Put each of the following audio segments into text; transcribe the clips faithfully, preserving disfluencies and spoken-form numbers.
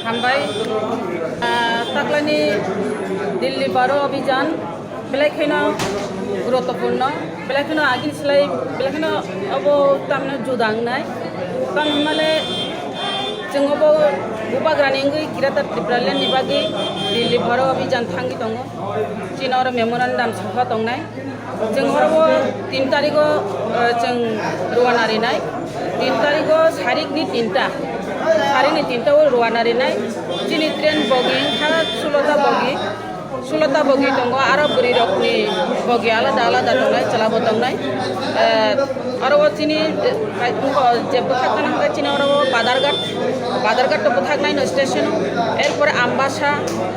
Hambai, ah, taklani Delhi baro abhijan belai kheno guruttopurno, belai kheno agini slai belai kheno abo tamno juda wngnai. Tamo hwnmale chwng obo bubagrani wngwi Greater Tipraland ni bagwi Delhi baro abhijan thangwi tongo. Chini oro memorandum sokha tongnai. Chwng oro o tin tarigo, eh, chwng ruana rinai. Tin tarigo sarikni tinta. Sarikni tinta o ruana rinai. Chini train bogi wngkha sulota bogi. Sulota bogi tongo, aro bwrwi rokni bogi alada alada tongnai, chwla bo tongnai. Eh, aro o chini, eh, hai, jebwkhak gwnang khe chini oro o Badarghat, Badarghat to bwthaknai no station o. Erpore Ambasa,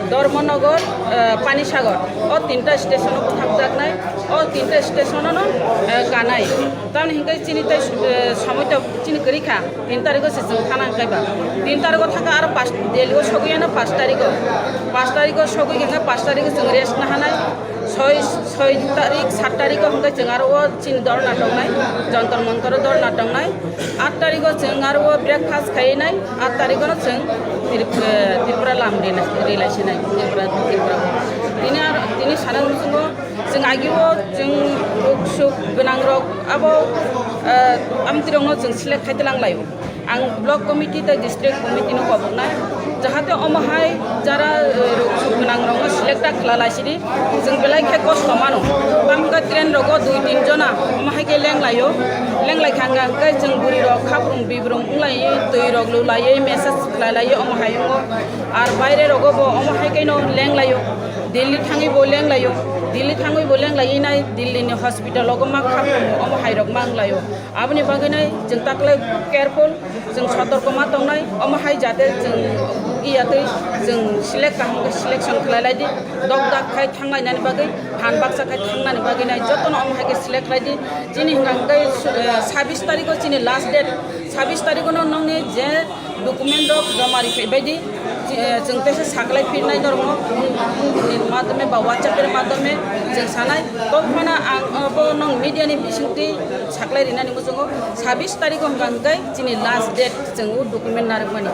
Dharmanagar, eh, Panisagar. O tinta station o bwthakjaknai. O tinta station o no, eh, kanai. Tamni hingke chini tei, eh, somoi to chini kwrwi kha. Tin tarigo se chwng thana hwnkhe ba. Tin tarigo thangkha aro pas, Delhi o sogwi ano pas tarigo. Pas tarigo sogwi hingkhe pas tarigo chwng rest nahanai. Soi, soi tarik, sat tarigo hingkhe chwng aro o chini dorna tongnai. Jontor Montor o dorna tongnai. At tarigo chwng aro o breakfast khainai. At tarigo no chwng Trip-, eh, Tripura lam rilai, rilai sinai. Tripura, Tripura. Tini aro, tini sana muchungo Chwng agio chwng ruk suk gwnang rok abo, eh, amtwi rokno chwng select khai tlang laio. Ang block committee tei district committee no koboknai, jahate omo hai jara, eh, ruk suk gwnang rokno select ta khwla lai sidi chwng belai khe kosto mano. Tamo khe train rogo dui tin jona omo hai khe leng laio, leng lai kha hwnkhe chwng bwrwi rok khaprung bibrung wng lai twi rok lu lai message khwla lai omo hai wngo. Ar baire rogo bo omo hai khe no leng laio. Delhi thangwi bo leng laio, Delhi thangwi bo leng laiwi nai, Delhi ni hospital o ma kha omo hai rok mang laio. Aboni bagwi nai chwng taklai careful, chwng sotorko ma tongnai, omo hai jate chwng iya twi chwng select kaham khe selection khlai lai di, dok dak khai thang lainani bagwi, phan baksa khai thang nani bagwi nai jotono omo hai khe select lai di. Chini hwnkha hwnkhe, eh, sabis tarikh o chini last date, sabis tarikh o no nongni je document rok joma ri phai bai di, eh, chwng teisa saklai phirnai norokno phone ni madhyome ba WhatsApp ni madhyome chwng sanai. Tobphano ang abo nong media ni bisingtwi saklai rinani muchungo sabis tarikh o hwnkha hwnkhe chini last date chwng o document narwkmani.